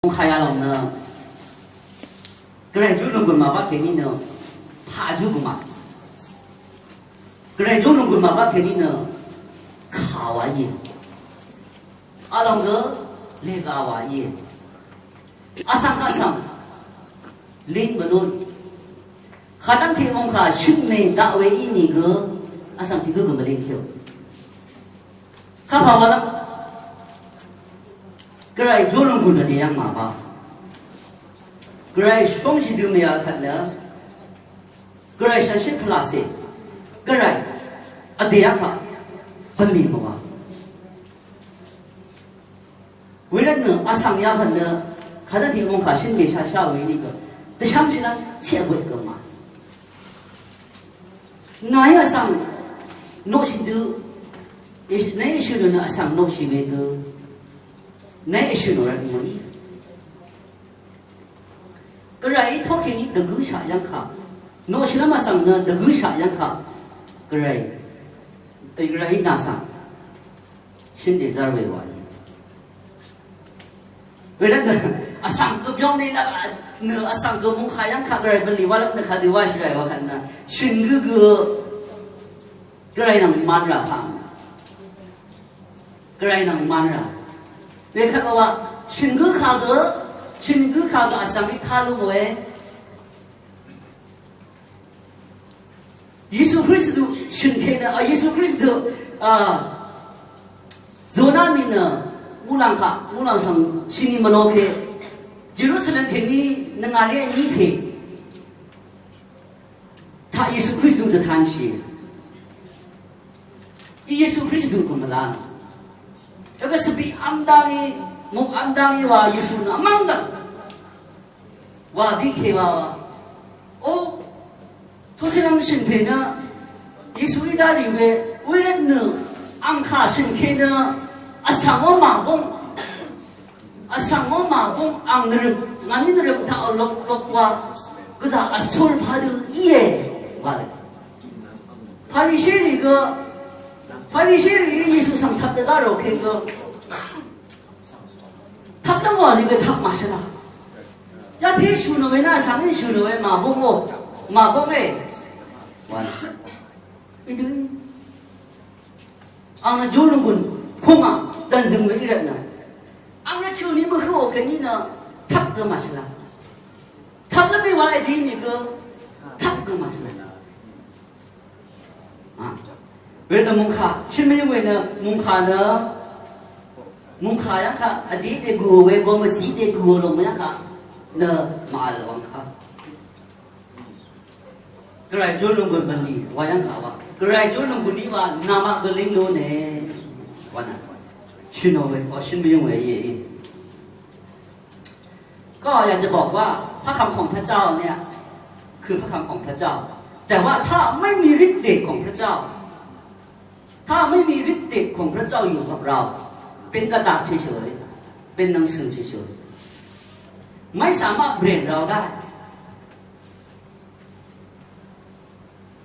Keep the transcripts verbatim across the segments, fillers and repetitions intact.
Mungkà yalòng nø Gvray júlùnggùn màbá kèní nø pà jú gø mà. Gvray júlùnggùn màbá kèní nø kà wa íe. Alòng gø lèga wa íe. Vsvng kaq svng ling mvlún. Kadv́ngte mungkà shøt mè daq we í nìgø vsvng tiq gǿ gø mvling kèò. Kapà walv́m Gvray júlùnggùn vdè yv́ng màbá. Gvray shóngshì dø mèyvl kvt nø Gvray shànshér pvlàcè. Gvray vdè yv́ng kaq bv̀nlì mvwà. Wervt nø vsvng yv́ng kvt nø kadv́ngte mungkà shøt mè shashá we í nìgø dvshv́ngshì lv́m tiq vbøt gø mà. Nàí vsvng noqshì dø, nàí èshø̀ nò nø vsvng noqshì we gø, nàí èshø̀ nò rvt mò í. Gvray í tókèní dvgǿshaq yv́ngkaq. Noqshì lv́m vsvng nø dvgǿshaq yv́ngkaq. Gvray, Gvray í nà svng shøn dèzv́r we wàí. Wervt nø vsvng gø byóng ní lv́m nø vsvng gø mungkà yv́ngkaq Gvray bv̀nlì wálv́m nø kadø wáshì ràì wa kvt nø shø̀n gǿ gø Gvray nvng mvn rà pà. Gvray nvng mvn rà. Wekvt wa shø̀n gǿ kà gø, shø̀n gǿ kà gø vsvng í tá lú mòe. Yesu Kristu shø̀n kènø, a, Yesu Kristu, a, Zona mì nø muqlàng kaq, muqlàng svng shini mvlo kè. Jerusalem kèní nvngà ré ní kè. Taq Yesu Kristu dvtanshì. Yesu Kristu kùn mvlá. Vgvsvbì vmdangí, muk vmdangí wa Yesu nø vmv́ng dv̀ng. Wa bíke wa wa. O, toqsé lv́m shø̀n pè nø Yesu í dá lì we, wervt nø ang kà shø̀n ke nø vsvng ó màbúng. Vsvng ó màbúng ang nvrø̀m, ngàní nvrø̀m taq vlok lok wa. Gvzà vsur padø íe. Wa le. Parisherì gø, Parisherì í Yesu svng tvp dvzá rò ke gø. Tvp lv́m wà nìgø tvp màshvla. Yapé shù nò we ná vsvng í shù nò we màbúng ó. Màbúng e. Wà nì. Ìdø. Ang nø júlùnggùn pungà dv̀nzø̀ng we í rvtnø. Ang nø tø̀ní mvhøò kèní nø tvp gø màshvla. Tvp lv́m í wa èdí nìgø tvp gø màshvla. A. Wenø mungkà, shønmí wenø mungkà nø, mungkà yv́ngkà vdí dègùò we, gomvzí dègùò lòng yv́ngkà nø màvl wv̀ngkà. Gvray júlùnggùn bv̀nlì wa yv́ngkà wa. Gvray júlùnggùn í wa namaq gø líng lú ne. Wa nà. Shønò we, o shønmí we íe. ก็อยากจะบอกว่าพระคำของพระเจ้าเนี่ยคือพระคำของพระเจ้า แต่ว่าถ้าไม่มีฤทธิ์เดชของพระเจ้า ถ้าไม่มีฤทธิ์เดชของพระเจ้าอยู่กับเรา เป็นกระดาษเฉยๆ เป็นหนังสือเฉยๆ ไม่สามารถเปลี่ยนเราได้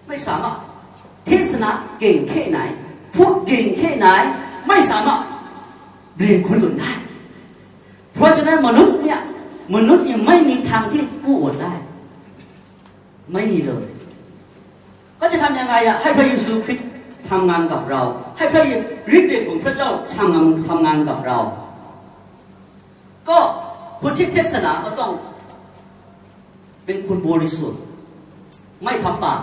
ไม่สามารถเทศนาเก่งแค่ไหน พูดเก่งแค่ไหน ไม่สามารถเปลี่ยนคนอื่นได้ เพราะฉะนั้นมนุษย์เนี่ย มนุษย์ยังไม่มีทางที่กู้อวดได้ ไม่มีเลย ก็จะทำยังไงอะ ให้พระเยซูคริสต์ทำงานกับเรา ให้พระฤทธิ์เดชของพระเจ้าทำงานทำงานกับเรา ก็คนที่เทศนาก็ต้องเป็นคนบริสุทธิ์ ไม่ทำบาป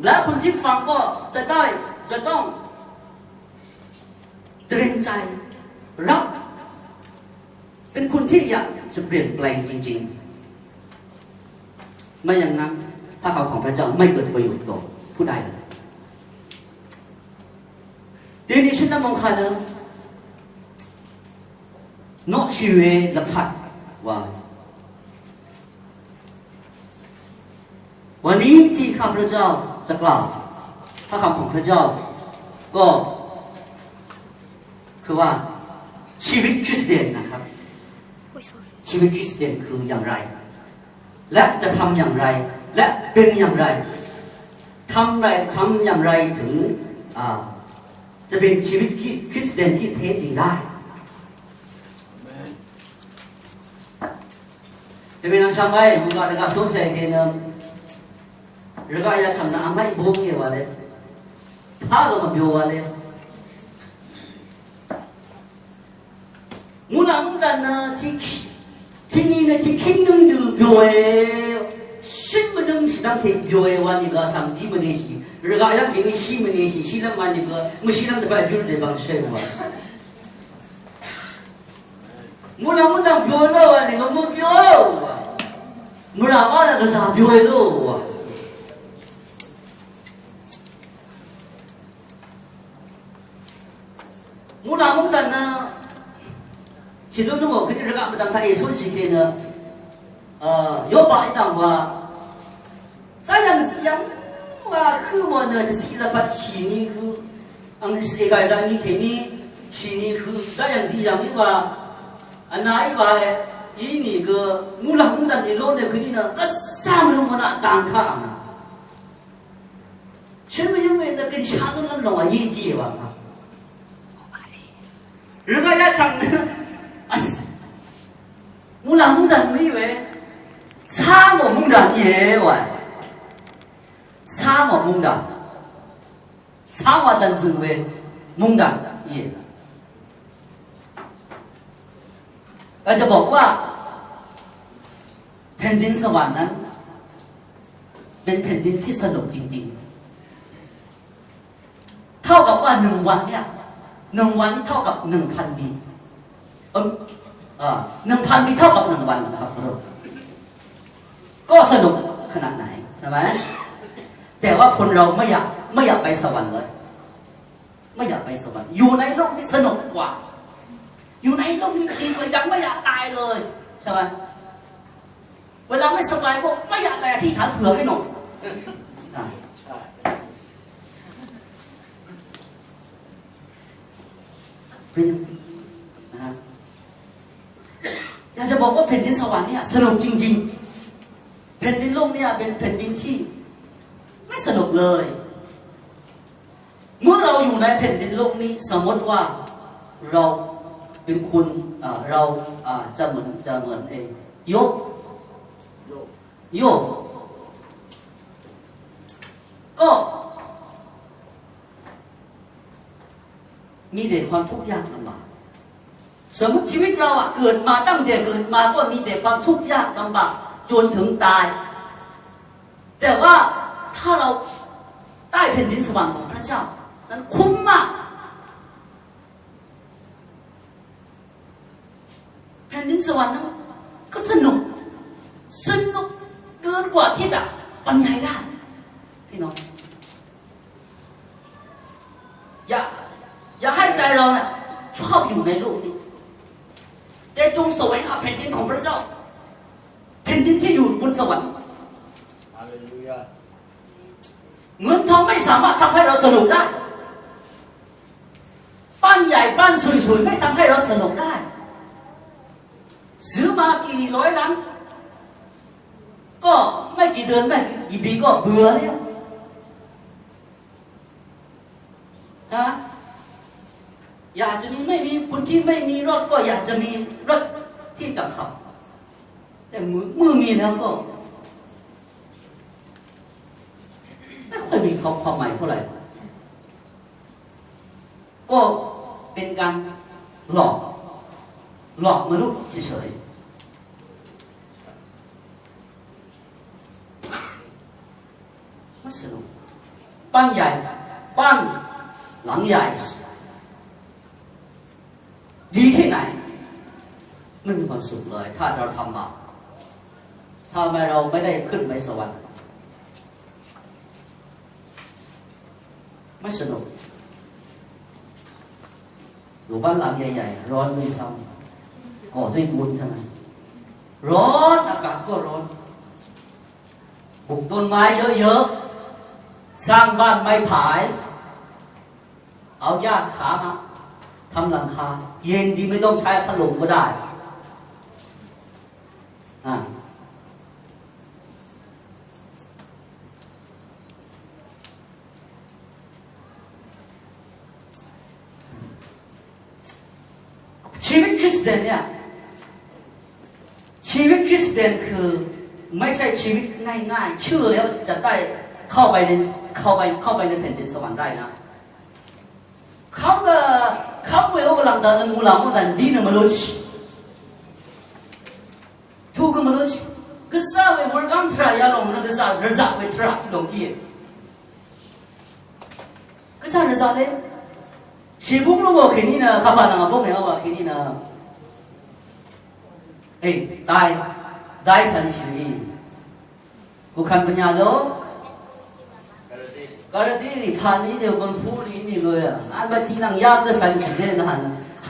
และคนที่ฟังก็จะได้ จะต้องเตรียมใจรับ เป็นคนที่อยากจะเปลี่ยนแปลงจริงๆ ไม่อย่างนั้นพระคำของพระเจ้าไม่เกิดประโยชน์ต่อผู้ใดเลย Deni shønna mungkà nø noqshì we lvpat wa. วันนี้ที่ข้าพเจ้าจะกล่าวพระคำของพระเจ้า ก็คือว่าชีวิตคริสเตียนนะครับ ชีวิตคริสเตียนคืออย่างไร และจะทำอย่างไร และเป็นอย่างไร ทำไร ทำอย่างไรถึง อ่า จะเป็นชีวิตคริสเตียนที่แท้จริงได้ Amen. Pèmè nvng shvngbe, mvgaq rvgaq sónshì kènø, rvgaq yv̀ng shv̀m nø vmá í bóngì wale. Pà gø mvbyo wale. Mvnà mvdv̀n nø tiq, tiqni nø tiqkíng nǿng dø byoe. Shøn mvdøng shvdv̀ng tè byoe wa nìgø svng dí mvneshì. Rvgaq yv̀ng kèní shí mvneshì, shílv́m wa nìgø, mvshílv́m dvpvt júl dèbvng shø̀n wa. Mvnà mvdv̀n byo ló wa nìgø mvbyo wa. Mvrà wa nø gvzà byoe ló wa. Mvnà mvdv̀n nø shìdø nungò kèní rvgaq mvdv̀n taq èsúnshì kènø, a, Yopa í dv̀ng wa. Zayv̀ng zìyv̀ng wa hø mò nø dvciq lvpat shìni hø. Ang Israel gàí dv̀ng ni kèní shìni hø. Zayv̀ng zìyv̀ng í wa. Vna í wa e. Inìgø muqlàng mvdv̀n èló nø kèní nø gvzà mvlung mvnaq dang kaq ang. Shø̀n mvyǿng we nø gønshaq lún lv́m lòng vní jìe wa kaq. Rvgaq yashv̀ng nø. As. Muqlàng mungdàn mí we. Cá ngò mungdàn íe wa. Cá ngò mungdàn. Cá ngò dàn zø̀ng we. Mungdàn íe. อาจจะบอกว่าแผ่นดินสวรรค์นั้นเป็นแผ่นดินที่สนุกจริงๆ เท่ากับว่าหนึ่งวันเนี่ยหนึ่งวันนี่เท่ากับหนึ่งพันปีเออเอ่อหนึ่งพันปีเท่ากับหนึ่งวันนะครับขอโทษก็สนุกขนาดไหนใช่ไหมแต่ว่าคนเราไม่อยากไม่อยากไปสวรรค์เลย ไม่อยากไปสวรรค์อยู่ในโลกนี้สนุกกว่า อยู่ในโลกนี้ดีกว่ายังไม่อยากตายเลยใช่ไหมเวลาไม่สบายก็ไม่อยากแต่อธิษฐานเผื่อให้หน่อยอ่ะเป็นนะฮะอยากจะบอกว่าแผ่นดินสวรรค์เนี่ยสนุกจริงๆแผ่นดินโลกเนี่ยเป็นแผ่นดินที่ไม่สนุกเลย เมื่อเราอยู่ในแผ่นดินโลกนี้สมมติว่าเราเป็นคนอ่าเราอ่าจะเหมือนจะเหมือนไอ้โยบโยบก็มีแต่ความทุกข์ยากลำบากสมมติชีวิตเราอะเกิดมาตั้งแต่เกิดมาก็มีแต่ความทุกข์ยากลำบากจนถึงตาย แต่ว่าถ้าเราได้แผ่นดินสวรรค์ของพระเจ้านั้นคุ้มมากแผ่นดินสวรรค์นั้นก็สนุกสนุกเกินกว่าที่จะบรรยายได้พี่น้องอย่าอย่าให้ใจเราเนี่ยชอบอยู่ในโลกนี้แต่จงแสวงหาแผ่นดินของพระเจ้า แผ่นดินที่อยู่บนสวรรค์ฮาเลลูยาเงินทองไม่สามารถทำให้เราสนุกได้บ้านใหญ่บ้านสวยๆไม่ทำให้เราสนุกได้ซื้อมากี่ร้อยล้านก็ไม่กี่เดือนไม่กี่ปีก็เบื่อแล้ว นะอยากจะมีไม่มีคนที่ไม่มีรถก็อยากจะมีรถที่จะขับแต่มือมือมีแล้วก็ไม่ค่อยมีความความหมายเท่าไหร่ก็เป็นการหลอกหลอกมนุษย์เฉยๆ ไม่สนุกบ้านใหญ่บ้านหลังใหญ่ดีแค่ไหนไม่มีความสุขเลยถ้าเราทำบาปทำไมเราไม่ได้ขึ้นไปสวรรค์ไม่สนุกอยู่บ้านหลังใหญ่ๆร้อนด้วยซ้ำก่อด้วยปูนใช่ไหมร้อนอากาศก็ร้อน ปลูกต้นไม้เยอะๆ สร้างบ้านไม้ผาย เอาหญ้าขาวมาทำหลังคา เย็นดีไม่ต้องใช้พัดลมก็ได้อ่ะ ชีวิตคริสเตียนเนี่ย ชีวิตคริสเตียนคือไม่ใช่ชีวิตง่ายๆ ชื่อแล้วจะได้เข้าไปในเข้าไปเข้าไปในแผ่นดินสวรรค์ได้นะ คำเอ่อคำเวโอกำลังดันมูลามูดันดีนะมนุษย์ ถูกมนุษย์ กษัตริย์เววรกังทรายาลงนะ กษัตริย์ระดับเวทราที่ลงเกียรติ กษัตริย์ระดับเลย ชีบุ้งลงบอกแค่นี้นะ ข้าพเจ้าบอกไงว่าแค่นี้นะ เอ้ย ได้ ได้สันชีวิต กูคันปัญญาโลก กระดีนี่ผ่านนี้เดียวกันฟูนี่นี่เลยอ่ะ อันมาทีนังยากก็สันชีวิตนะฮะ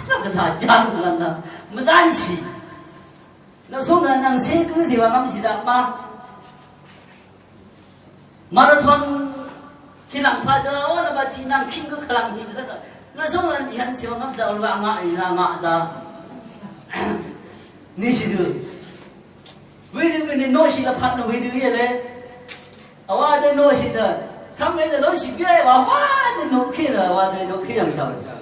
นักกษัตริย์ยากเหมือนกันนะ มันสันชี แล้วส่งนั้นนังเซกือสิว่างำสิดามา มาราธอน ทีหลังพาเจอว่าเรามาทีนังคิงก็คลังนี่ก็แล้วส่งนั้นที่หันสิว่างำสิดาละงะอีละงะดา นี่สิดู วิดีโอเป็นโนชิลพัฒน์นะวิดีโอเยอะเลย အဝါဒို့ၼိၣ်ၡိၣ်တၢ် ခမ်းဝဲဒို့ၼိၣ်ၡိၣ်ပြဲဝါ ဝါဒို့ၼိၣ်ၶိၣ်တၢ် ဝါဒို့ၼိၣ်ၶိၣ်တၢ်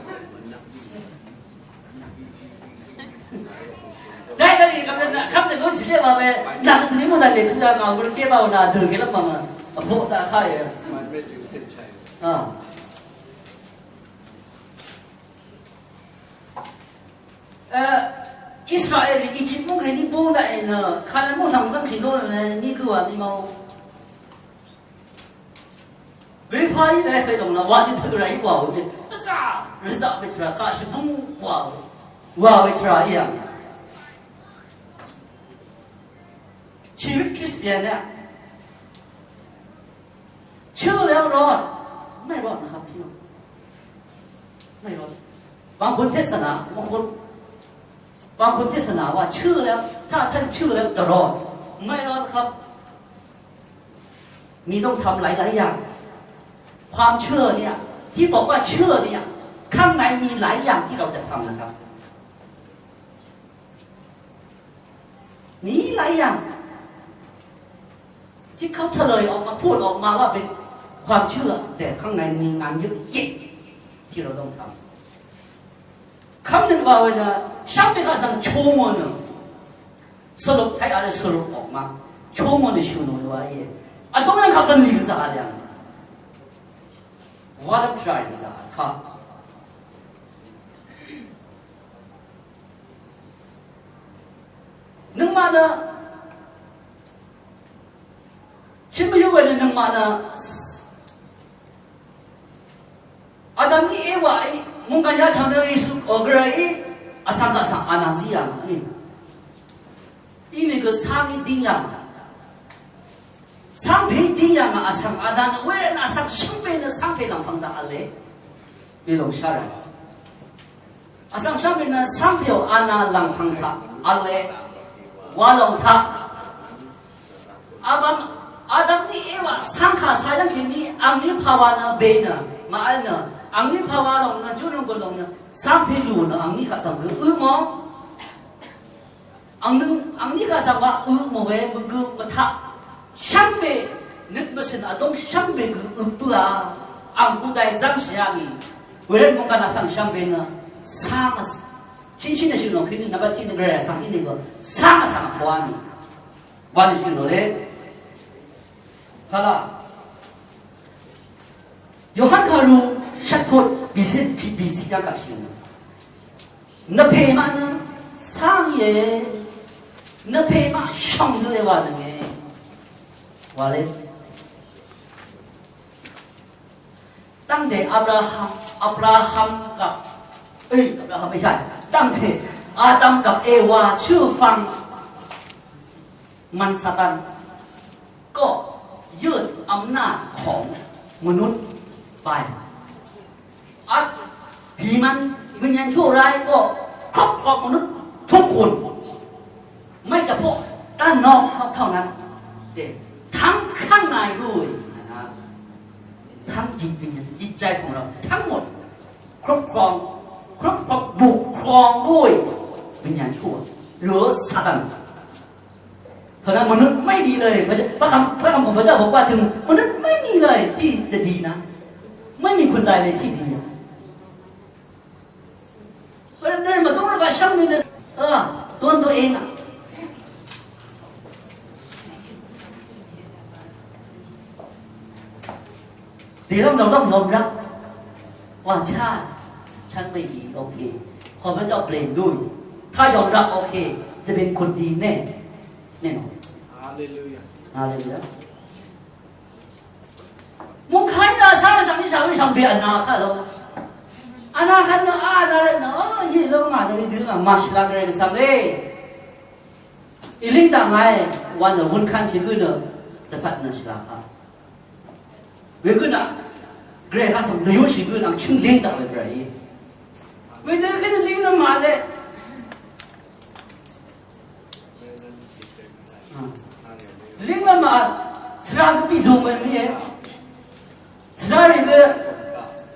ကြိုက်တယ်ဒီကနေ့ခမ်းတဲ့လို့ချစ်တဲ့ပါပဲ နာမည်မတန်လေထူတာငါဘုရားကဲပါဦးနာသူကလည်းပါမှာ အဖို့တာခါရဲ့ အာ အဲ อิสราเอล อียิปต์ မုၢ်ခဲ နည်း ဘုံး ဒၣ် အဲ န ခါလ မုၢ် သံ သံ ချီ လိ န နည်း ကု ဝါ မီ မ ဝေ ဖာ ယ လဲ ခဲ လ လ ဝါ ဒ် တ က ရ ယ ဝါ ဝ မ အ စ ရ စ ပ တြ ခ ရှ ဘုံး ဝါ ဝ ဝါ ဝ တြ ယ ချီ ဝ ခရစ်စတျန် န เชื่อแล้วรอด ไม่รอดนะครับพี่น้อง ไม่รอด บางคนเทศนา บางคน บางคนเทศนาว่าเชื่อแล้ว ถ้าท่านเชื่อแล้วจะรอด ไม่รอดครับ มีต้องทำหลายๆอย่าง ความเชื่อเนี่ย ที่บอกว่าเชื่อเนี่ย ข้างในมีหลายอย่างที่เราจะทำนะครับ มีหลายอย่างที่เขาเฉลยออกมาพูดออกมาว่าเป็นความเชื่อ แต่ข้างในมีงานเยอะแยะที่เราต้องทำ คำหนึ่งว่าเวลาช่างเป็นการสั่งชูมือหนึ่ง สรุปไทยอะไรสรุปออกมา ชูมือในชูมือว่าเย่ อันตรงนั้นครับมันมีภาษาอะไร ว่าทำไมภาษาครับ นึ่งมาเนอะ ชิมไปอยู่เว้ยนึ่งมาเนอะ อาดัมนี่เอวาอี มุงกันยาชามเนอ เยซู โอกระอี อสังกะสังอานาซียานี่ อีนี่ก็สร้างอีดิ้งยา สร้างเพลงดิ้งยา อสังอาดาน เวร อสัง ช่างเป็น สร้างเพลงลำพังตาอะไร นี่ลงชาระ อสัง ช่างเป็น สร้างเพลงอานาลังพังตาอะไร ว่าลงทา อาดัม อาดัมนี่เอวา สร้างขาสายลังเพลงนี้ อังนี้ภาวะนะเบนะ มาอันนะ อังนี้ภาวะลงนะ จุลงก็ลงนะ สร้างเพลงอยู่นะ อังนี้ขาสังคือ อื้อหมอ อังนึง อังนี้ก็สังว่า อือ มะเว มึงคือ มะทะ ช่างเบ นึกมาสิน อดง ช่างเบ คือ อือ เปื่อ อังกูได้จังเสียมี เวร มงกัน อสัง ช่างเบ นะ สร้างมา ชินชินนะ ชินลองคิดนะ บัดที่นึงเรียนสังที่นี่ก็ สร้างมา สังทวามี วันที่นึงเลย คารา โยฮันคารู ชัดทด บี ซี พี บี ซี กากาชิน นเพมานะ สร้างเย นเพมาช่องด้วยว่านั่นไง ว่าเลย ตั้งแต่อับราฮัม อับราฮัมกับ เอ้ย อับราฮัมไม่ใช่ ตั้งแต่อาดัมกับเอวาเชื่อฟัง มันซาตานก็ยืดอำนาจของมนุษย์ไป อัดผีมัน วิญญาณชั่วร้ายก็ครอบครองมนุษย์ทุกคน ไม่เฉพาะด้านนอกเท่านั้น แต่ทั้งข้างในด้วยนะครับ ทั้งจิตวิญญาณ จิตใจของเราทั้งหมด ครอบครอง ครอบครอง ปกครองด้วยวิญญาณชั่ว หรือซาตาน เท่านั้น มนุษย์ไม่ดีเลย พระเจ้า พระคำ พระคำของพระเจ้าบอกว่าถึงมนุษย์ไม่มีเลยที่จะดีนะ ไม่มีคนใดเลยที่ดีนะ เพราะฉะนั้นมันต้องรักษาช่างนี่นะ เออ ตัวตัวเองอะ เดี๋ยวต้องเราต้องยอมรับว่าชาติฉันไม่ดีโอเคขอพระเจ้าเปลี่ยนด้วยถ้ายอมรับโอเคจะเป็นคนดีแน่แน่นอน Hallelujah. ฮาเลลูยา Mungkin ada salah satu satu sampai anak kalau anak kan ada anak oh iya lo nggak ada itu nggak masalah dari sampai ini tak ngai wan lo hun kan sih guna dapat nasi lah ha. Weguna gre ka sam do yoshi guna ching ling da wegre. Weguna guna ling na ma le. Ling na ma sra ga bi zo me mi ye. Sra ri ga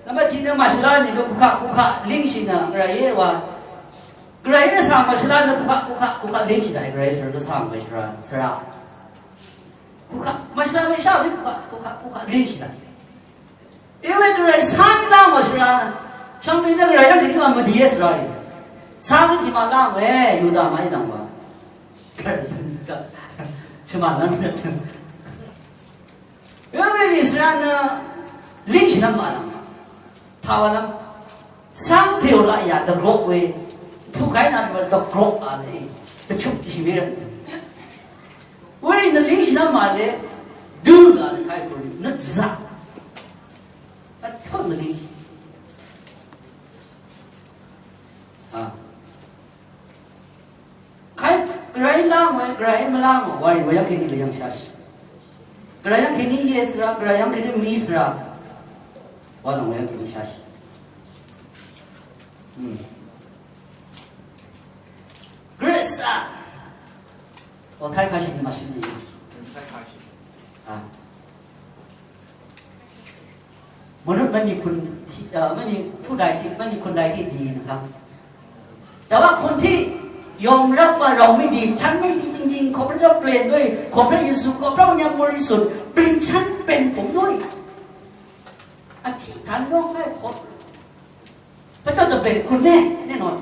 na ba ti na ma sra ni ga kuka kuka ling shi na gra ye wa. Gra ye na sa ma sra na kuka kuka kuka ling shi da gra ye sra sa ma sra sra. Kuka, mashina mashina kuka, kuka, kuka, ling shita. Iwe grai san la mashina, chang bi na grai yang kini ma madiye sra. San ki ma la we, yuda mai dang wa. Chima nan. Iwe ni sra na, ling shina ma dang. Tawa lam. Sang pyo la ya the rock way. Pu kai na the rock a ne. The chuk shi we. Wori na ling shi na ma le. Du la ne kai ko ne za. A to na ling shi. Ha. Kai grai lang we grai ma lang we wai we yang kini yang shash. Grai yang kini yes ra grai yang kini mis ra. Wa dong yang kini shash. Hmm. Grace a. Wa kai kashi ni mashi ni. 太开心。 Ha. Mvnøt mvni kun ti, a, mvni pudai ti, mvni kundai ti di nvka. Tawa kun ti, yom rap ma rau mi di, chan mi di jing jing, ko pra plen doi, ko pra Yesu, ko pra nyam mori sun, plen chan pen pom doi. A ti tan rong kai ko. พระเจ้าจะเปลี่ยนคุณแน่แน่นอน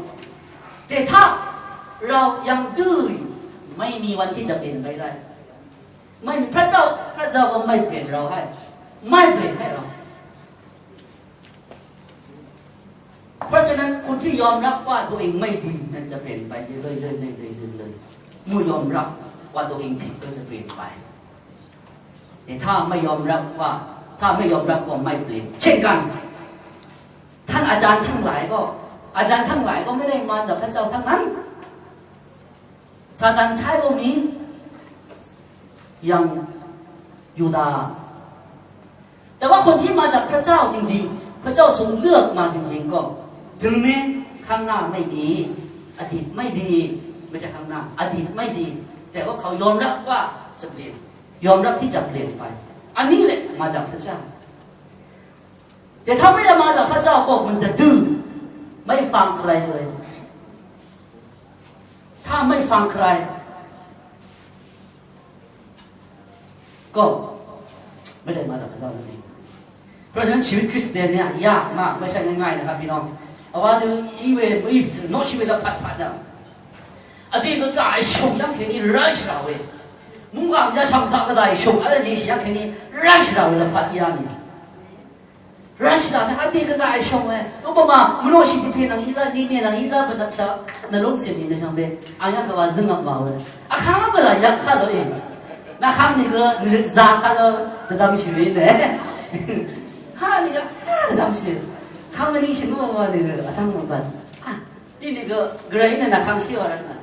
แต่ถ้าเรายังดื้ออยู่ไม่มีวันที่จะเปลี่ยนไปได้ ไม่มีพระเจ้าพระเจ้าก็ไม่เปลี่ยนเราให้ ไม่เปลี่ยนให้เรา เพราะฉะนั้นคนที่ยอมรับว่าตัวเองไม่ดีนั้นจะเปลี่ยนไปเรื่อยๆเรื่อยๆเรื่อยๆเรื่อยๆเมื่อยอมรับว่าตัวเองผิดก็จะเปลี่ยนไป แต่ถ้าไม่ยอมรับว่าถ้าไม่ยอมรับก็ไม่เปลี่ยนเช่นกัน ท่านอาจารย์ทั้งหลายก็ อาจารย์ทั้งหลายก็ไม่ได้มาจากพระเจ้าทั้งนั้น ซาตานใช้พวกนี้อย่างยูดาห์ แต่ว่าคนที่มาจากพระเจ้าจริงๆ พระเจ้าทรงเลือกมาจริงๆ ก็ ถึงแม้ข้างหน้าไม่ดี อดีตไม่ดี ไม่ใช่ข้างหน้า อดีตไม่ดี แต่ว่าเขายอมรับว่าจะเปลี่ยน ยอมรับที่จะเปลี่ยนไป อันนี้แหละมาจากพระเจ้า แต่ถ้าไม่ได้มาจากพระเจ้าก็มันจะดื้อ ไม่ฟังใครเลย ถ้าไม่ฟังใคร ก็ไม่ได้มาจากพระเจ้านั่นเอง เพราะฉะนั้นชีวิตคริสเตียนเนี่ยยากมาก ไม่ใช่ง่ายๆนะครับพี่น้อง เอาว่าดูอีเวนต์อีฟโนชีวิตละผัดผัดอ่ะ အသီးကစားအရှုံးရမ်းခင်ဒီရရှိလာဝဲမူကမျက်ဆောင်သာကစားအရှုံးအဲ့ဒီနေရှိရမ်းခင်ဒီရရှိလာဝဲလဖတ်ရမ်း Rashida ta ade kaza ai shong we. Oba ma mro shi ti pe nang iza ni me nang iza ba dap sha. Na long se mi na shang be. Anya ka wa zeng ap ma we. A khang ba la yak kha lo e. Na khang ni ga ni za kha lo. Da dam shi we ne. Ha ni ga da dam shi. Khang ni shi ngo wa ni a tang ba. Ah. Ni ni ga grai na na khang shi wa ran na.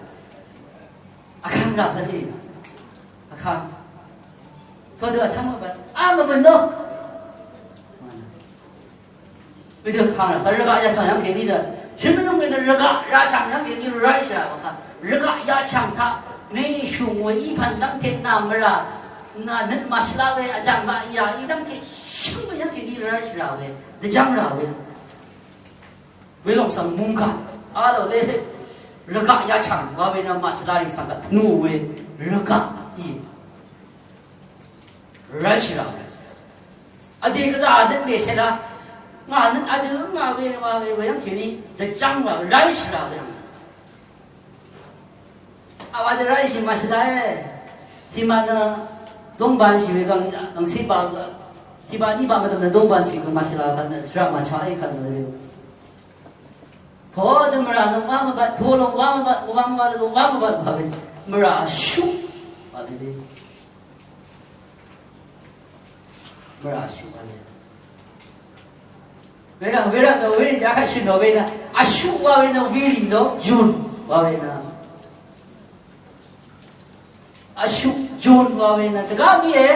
Akang rap tadi. Akang. Todi atang apa? Ama bendo. Bendo akang rap. Rega ya sang yang kini da. Shimi yung bendo rega ya chang yang kini rai sha baka. Rega ya chang ta. Ni shung wa i pan dang tet na mera. Na net masla we ajang ba ya i dang tet shung yang kini rai sha we. De jang ra we. Welong sang mungka alo le rega ya chang wa we na masla ri sang ka tnu we rega i. Rai shira. Adi kaza adin be shela. Nga nin adi nga we wa we we yang kini de chang wa rai shira we. Awa de rai shi masla e. Timana dong ban shi we gang gang si ba ga. Tiqbaq niqbaq mvdø̀m nø dóngban shì gø màshìlá kaq nø shvraq màchaq í kaq nø rø. Todø mvrà nø wá mvbat, tolòng wá mvbat, wá mvbat, wá mvbat, wá mvbat, mvrà vshuq. Wá lè lè. Mvrà vshuq wá lè. Wervt, wervt nø, wervt yà kaq shø̀n nò we nø. Vshuq wá we nø, werì nø, June wá we nø. Vshuq June wá we nø. Dvgá mì e.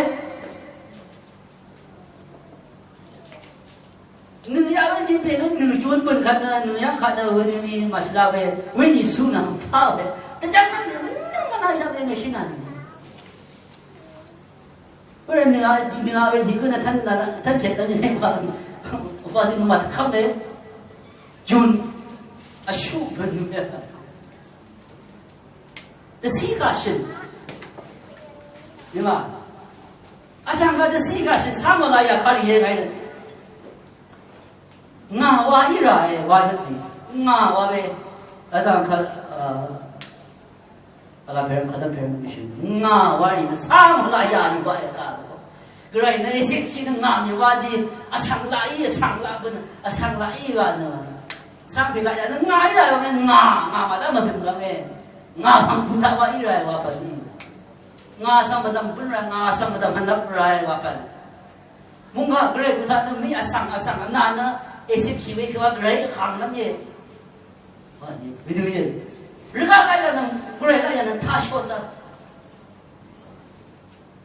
Nø yaq we jì pè nø nø June bø̀n kvt nø nø yaq kvt nø we nø mì màshvla we we nì su nà taq we. Dvjvng nø nø mvnà yaq we nø shì nà nø. Wē nø yaq, nø yaq we jì gø nø tvn nà, tvn pèt nà nø wa. Wa nø mvmà tvkvm we. June. Vshuq bø̀n we. Dvciq kà shø̀n. Nìma. Vsvng kà dvciq kà shø̀n cà mvlaq yà kà rì yè ngàí nø. Ngà wa í ràe wa nø. Ngà wa we. Vsvng kà, a, vlà pèrøm kà dvm pèrøm mvshø̀n. Ngà wa rì nø cà mvlaq yà rì wa yà kà. Gvray nø èsip shì nø ngà mì wa dì. Vsvng laq í, vsvng laq bø̀n. Vsvng laq í wa nø. Vsvng pè laq yà nø ngà í ràe wa ngà, ngà màdv́m mvbø̀n wa ngà. Ngà pv̀ng putaq wa í ràe wa pv̀n. Ngà svng mvdv̀m bǿn ràe, ngà svng mvdv̀m mvnvp ràe wa pv̀n. Mungga gvray gø taq nø mí vsvng vsvng vnà nø èsip shì we kèwa gvray vhàng nvm íe. Wa ni, we do íe. Rvgaq laq yà nø, gvray laq yà nø tashot dv́.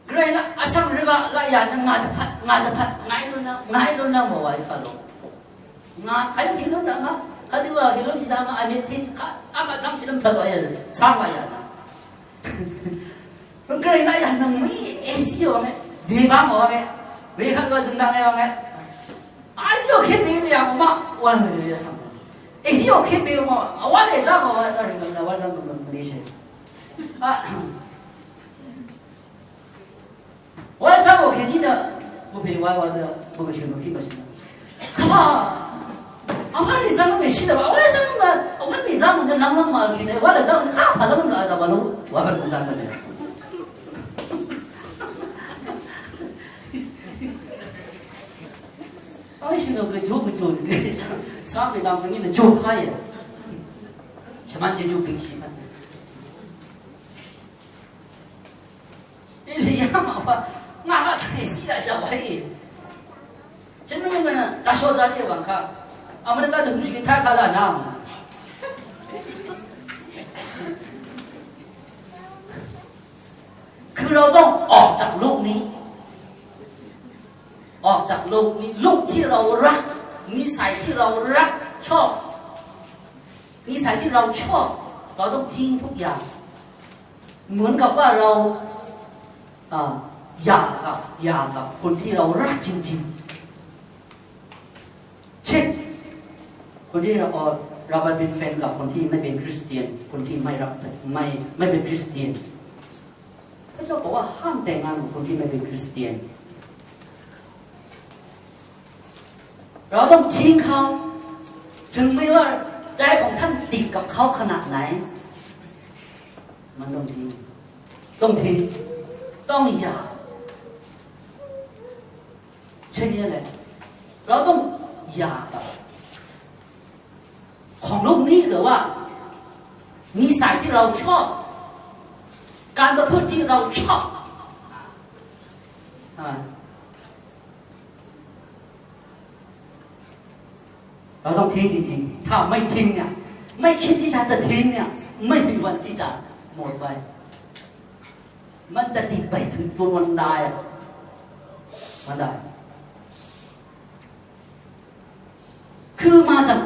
Gvray laq vsvng rvgaq laq yà nø ngà dvpvt, ngà dvpvt, ngàí lún nvm, ngàí lún nvm wa wa í kà lo. Ngà kàí kì lún nvm ngà, kàdø wa kì lún shì dvm ngà, vmèt tì, kà, vkà zv́ng shì lún tvt wa yà, cáng wa yà nø. Gvray laq yà nvng mí èzí yò wvnge. Dèbá mò wvnge. Wekvt wa zø̀ngdv̀nge wvnge. Èzí yò kèbè mè yà mò maq. Wvnge yà svng. Èzí yò kèbè mò. Vwv́l èzá mò wvzv́ng rì mv̀ng nà wvzv́ng mv̀ng mv̀ng mv̀ng shè. A. Wvzv́ng mò kèní nø. Bùpè wa wa dø. Bùpè shø̀n mò kí mvshø̀n. Kà, vwv́l mèzv́ng mèshí dvbà, vwv́l mèzv́ng mèzv́ng mèzv́ng mèzv́ng mèzv́ng mèzv́ng mèzv́ng mèzv́ng mèzv́ng mèzv́ng mèzv́ng mèzv́ng mèzv́ng mèzv́ng Vwv́l shì nø gvjò gvjò dvgv̀n svng mèzv́ng mèzv́ng mèzv́ng mèzv́ng mèzv́ng mèzv́ng Iliya màwa ngà kaq svng èzí daqshà wa í. Shvnøng mvnø daqshò zalí wv̀ng kaq. Vmvt gaq dvgùn shvgì taq kaq laq nà. Kø ràw dòng ออกจากโลกนี้ ออกจากโลกนี้ รูปที่เรารัก นิสัยที่เรารักชอบ นิสัยที่เราชอบ เราต้องทิ้งทุกอย่าง เหมือนกับว่าเรา อ่า หย่ากับ หย่ากับคนที่เรารักจริงๆ เช่น คนที่เรา เราไปเป็นแฟนกับคนที่ไม่เป็นคริสเตียน คนที่ไม่รับ ไม่ ไม่เป็นคริสเตียน พระเจ้าบอกว่าห้ามแต่งงานกับคนที่ไม่เป็นคริสเตียน เราต้องทิ้งเขา ถึงไม่ว่าใจของท่านติดกับเขาขนาดไหน มันต้องทิ้ง ต้องทิ้ง ต้องหย่า เช่นนี้แหละ เราต้องหย่ากับ ของโลกนี้ หรือว่านิสัยที่เราชอบ การประพฤติที่เราชอบ อ่า เราต้องทิ้งจริงๆ ถ้าไม่ทิ้งเนี่ย ไม่คิดที่จะทิ้งเนี่ย ไม่มีวันที่จะหมดไป มันจะติดไปถึงจนวันตายอะ วันตาย คือมาจาก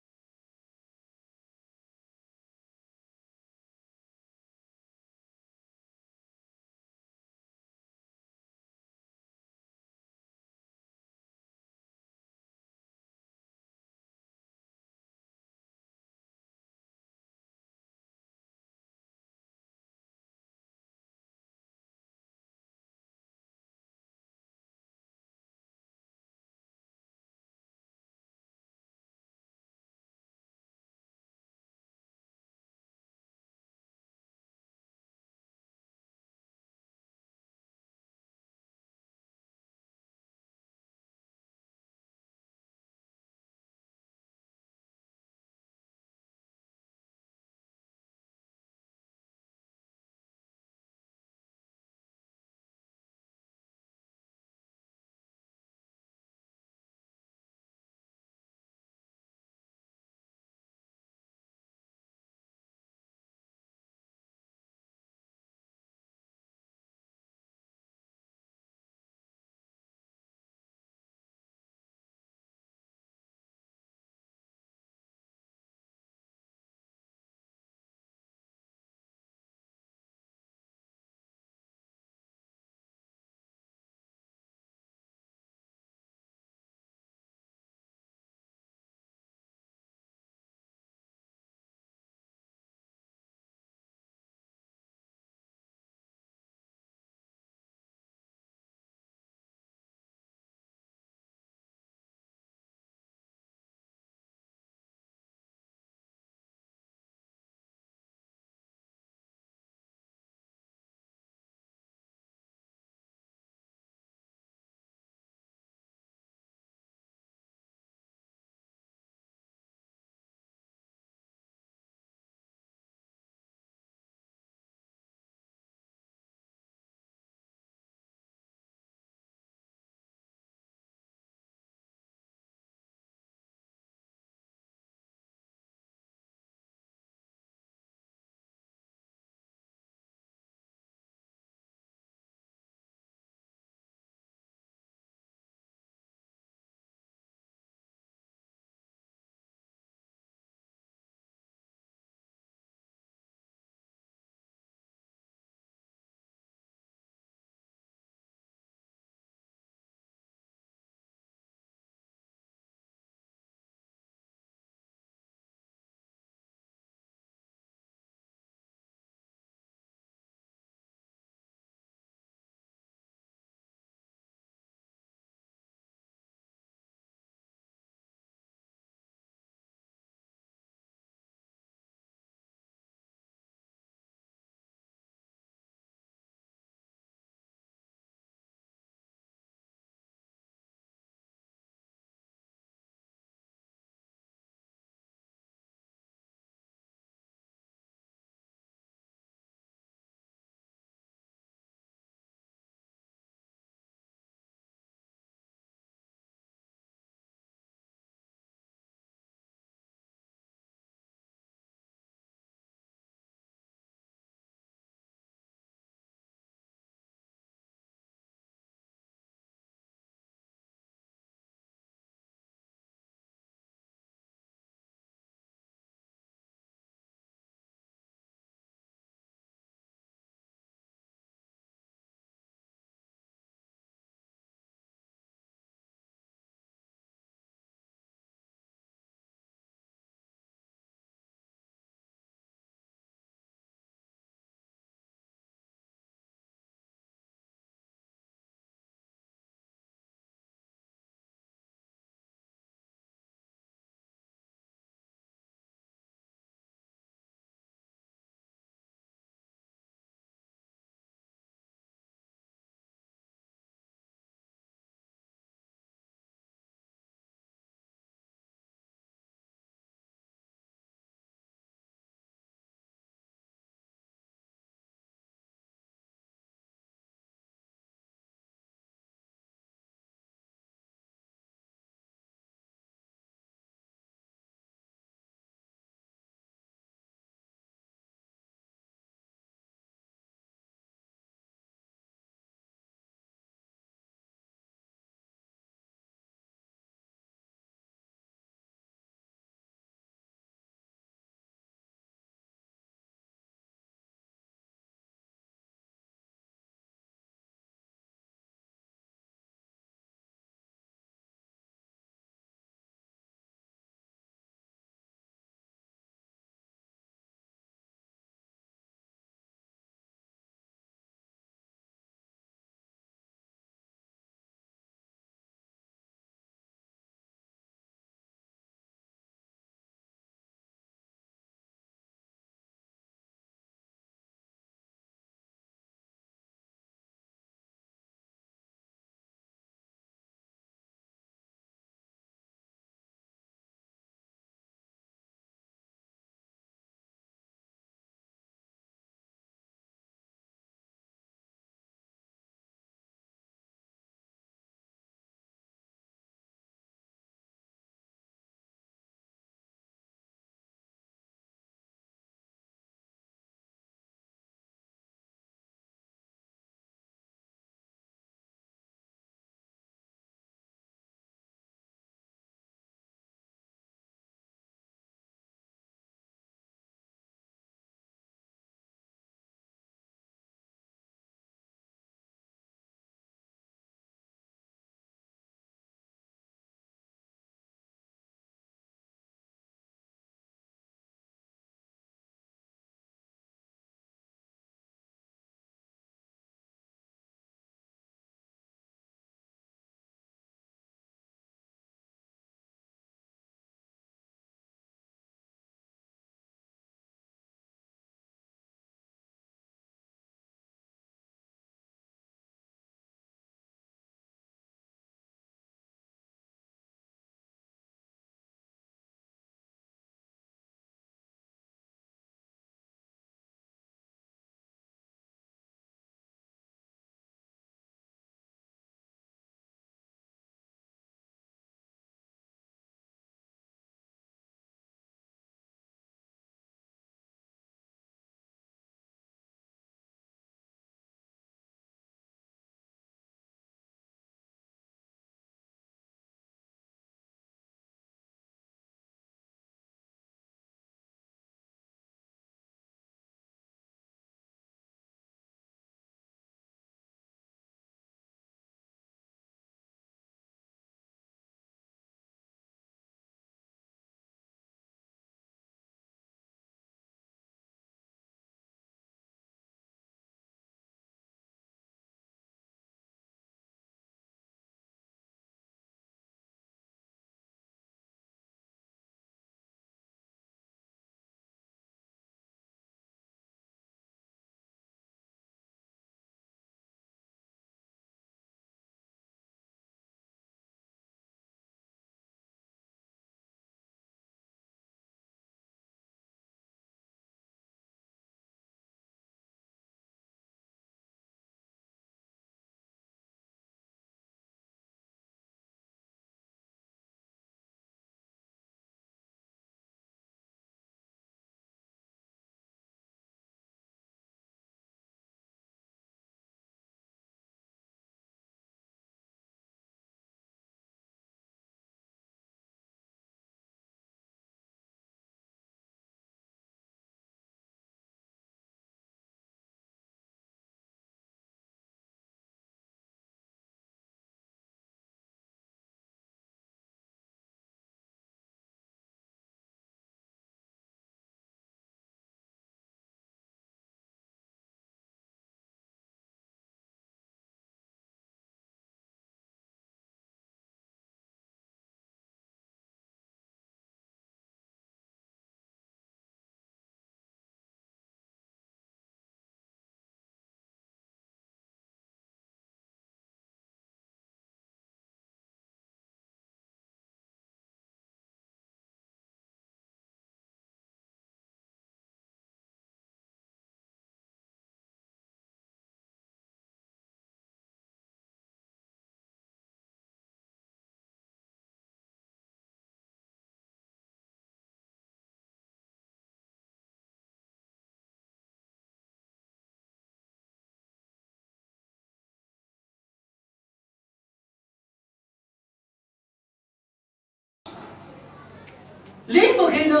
Lí bø̀kènø,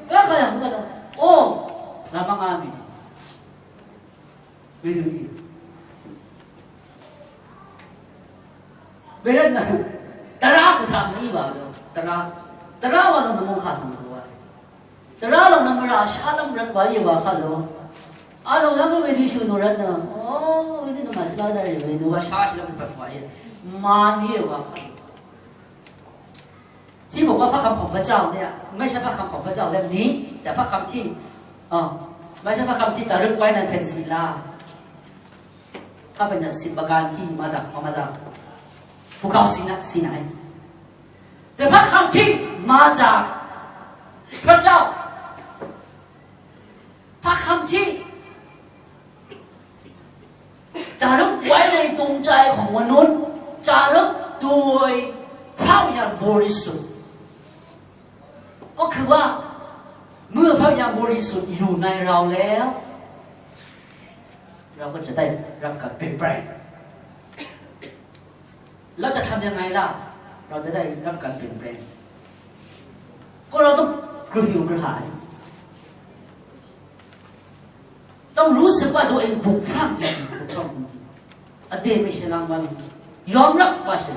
rá kayà mvgvnø, o, lama ngà mì. Wedø í. Wervtnø, tvrá kvtaq mv-í wa lo, tvrá. Tvrá wa lo nvmung kà svng dø wa. Tvrá lo nvmra shálv́m rvt wa íe wa kà lo. A lo yv́ng wedø shø̀ nò rvtnø, o, wedø nvmà shvlá dvrì we nò wa shá shvlv́m rvt wa íe. Mvn íe wa kà lo. ที่บอกว่าพระคำของพระเจ้าเนี่ยไม่ใช่พระคำของพระเจ้าเล่มนี้ แต่พระคำที่เอ่อไม่ใช่พระคำที่จารึกไว้ในแผ่นศิลา พระบัญญัติสิบประการที่มาจากมาจากภูเขาซีนาซีนายแต่พระคำที่มาจากพระเจ้า พระคำที่ จารึกไว้ในดวงใจของมนุษย์ จารึกโดยพระวิญญาณบริสุทธิ์ ก็คือว่าเมื่อพระวิญญาณบริสุทธิ์อยู่ในเราแล้ว เราก็จะได้รับการเปลี่ยนแปลง เราจะทำยังไงล่ะ เราจะได้รับการเปลี่ยนแปลง ก็เราต้องกระหืดกระหาย ต้องรู้สึกว่าตัวเองบกพร่องจริงๆ บกพร่องจริงๆ อดีตไม่ใช่รางวัล ยอมรับว่าใช่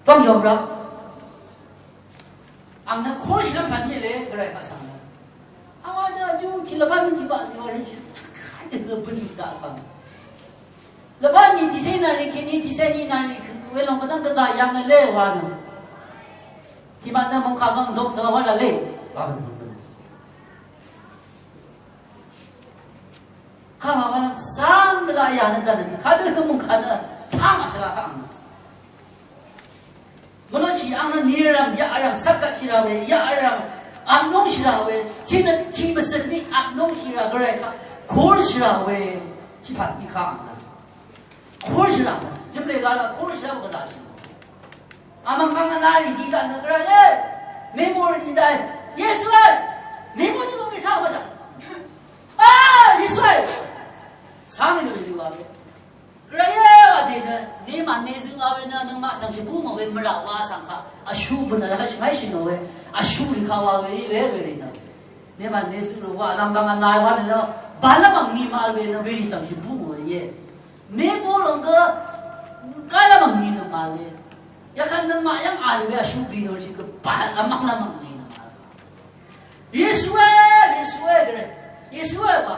ต้องยอมรับ Ang nø kóshì lv́m pv̀n íe le, gvray kaq svng nø. Ang wa dø ajú tì lvbán mì tì baq zì wa rì shì. Kàdø gø bø̀n daq kà. Lvbán mì tìcé nà rì kèní tìcé ní nà rì kèní welòng gvdv́ng gvzà yv̀ng nø le wa nø. Tìmaq nø mòngkà gv̀ng dok svng wa rà le. Wa bø̀n bø̀n bø̀n. Kà wa wa svng nø la yà nø dv̀n nø. Kàdø gø mòngkà nø taq màshvla kà ang nø. Mvlúnshì ang nø nirv̀m yaqrv̀m svkvtshì rà we, yaqrv̀m vpnúngshì rà we, tiq nø tiq mvcøt ní vpnúngshì rà gvray kaq kúrshì rà we, tiq pvt í kaq ang nø. Kúrshì rà we, jø̀mlè gvray kaq kúrshì rà we gvzàshì. Vmv̀ng kaq ngvna rì dì daq nø gvray e, mèmò rì dì daq e, Yesu e, mèmò ní mò mètaq wa daq. A, Yesu e, sá mènò rì dì wa we. Gvray e, vdè nø, nemà nezøng a we nø, nøngmaq svng shvbú ngò we mvrà wa svng kaq, vshu bø̀n a shvngái shì nò we, vshu rì kaq wa we rì we we rì nø. Nemà nezøng rì wa, vlv̀m gv̀ng vnai wa nø nø, bàlv́m ang ni màvl we nø, we rì svng shvbú ngò we íe. Mebo lòng gø, gálv́m ang ni nø màvl we. Yakvt nøngmaq yv́ng a rì we vshu bì nò rì shì gø, bàlv́m ang lv́m ang ni nø màvl. Yesuwe, Yesuwe gvray. Yesuwe ba.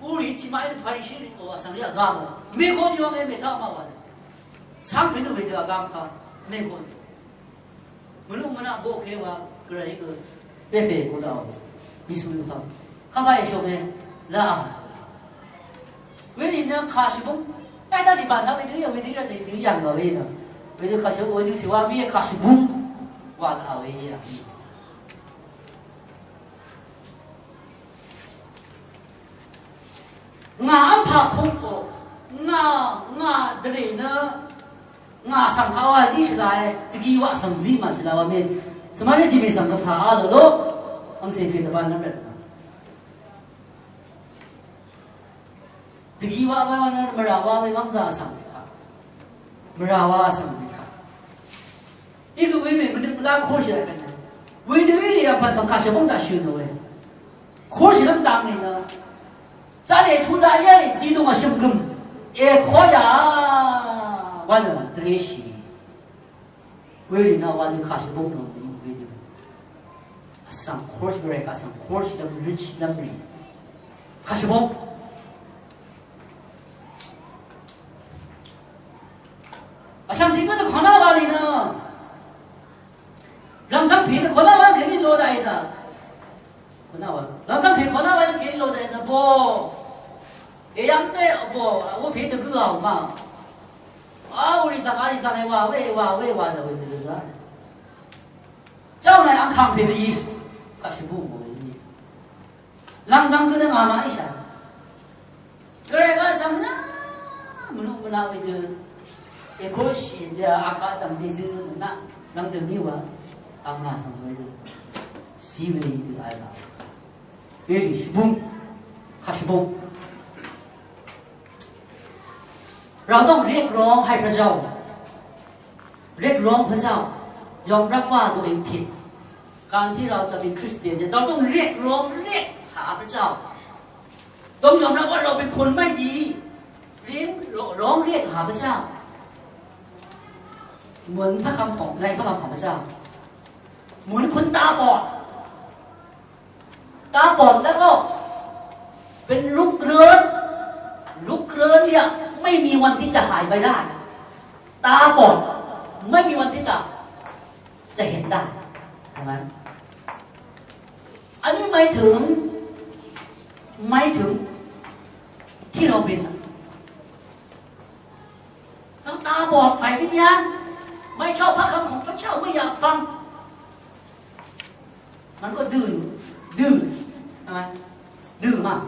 Uri tiqmaq í Parishirì wa svng rì vgam. Meko ni wa nge mètaq ma wa. Svng pè nø wedø vgam ka. Meko ni. Mvlung mvnaq boqke wa gvray gø. Pèpè ko daq. Yesu wa. Kaba Yesu nge. La. Werì nø kàshvbúng. Eda lì bànta wedø ya wedø ya wedø yv̀ng wa we nø. Wedø kàshvbúng wedø tiq wa we kàshvbúng. Wa daq we ya. Ngà v́mpà pungò, ngà, ngà dvrè nø, ngà svng kaq wa zí shvlae, dvgi waq svng zí màshvla wa mè. Svmaré dìmè svng gvpà a lò lò, angcè pè dvbán nv́m rvt. Dvgi wa wa nø mvrà wa we v́ngzà vsvng kaq. Mvrà wa vsvng kaq. Í gø we mè mvnøt mvlá kóshì rvt kaq nø. Wedø í rì vpvt bv̀ng kàshì bóng daq shø̀n nò we. Kóshì lv́m dang nì nø. Zalè tu daq yé zidùng vshø̀m gø̀m. Èkó yà. Wa nø dvreshì. Werì nø wa nø kàshvbóng nø we nø. Vsvng course gvray kà vsvng course lv́m rich lv́m rì. Kàshvbóng. Vsvng tìngø nø kòná wa lì nø. Rv̀mzv́ng pè nø kòná wa kèní lo daqì nø. Kòná wa. Lv̀ngkv́ng pè kòná wa kèní lòdè nø bò. Èyv́ng mé bò, wó pè dvgø àò ma. A, wurì zv̀ng, arì zv̀ng, èwà wé, èwà wé, èwà dv̀ng wé dvgø zá. Jáo nai angkàng pè dvyi. Kàshì bú mò wé yí. Lv̀ngzv̀ng gø dvngà ma íshà. Gvray gvzv̀ng nø mvnuq mvnaq wedø. Èkóshì dø aka dv̀m dèzø nø naq lv̀ngdø mí wa. Angà svng wedø. Zí we dø alà. Werì shvbúng. Kà shvbúng. เราต้องเรียกร้องให้พระเจ้า เรียกร้องพระเจ้า ยอมรับว่าตัวเองผิด การที่เราจะเป็นคริสเตียนเนี่ย เราต้องเรียกร้อง เรียกหาพระเจ้า ต้องยอมรับว่าเราเป็นคนไม่ดี เรียกร้อง เรียกหาพระเจ้า เหมือนพระคำของ ในพระคำของพระเจ้า เหมือนคนตาบอด ตาบอดแล้วก็เป็นลุกเรื้อน ลุกเรื้อนเนี่ยไม่มีวันที่จะหายไปได้ ตาบอดไม่มีวันที่จะ จะเห็นได้ ใช่ไหม อันนี้หมายถึง หมายถึง ที่เราเป็นอะ ทั้งตาบอดฝ่ายวิญญาณ ไม่ชอบพระคำของพระเจ้า ไม่อยากฟัง มันก็ดื้อ ดื้อ ใช่ไหม ดื้อมาก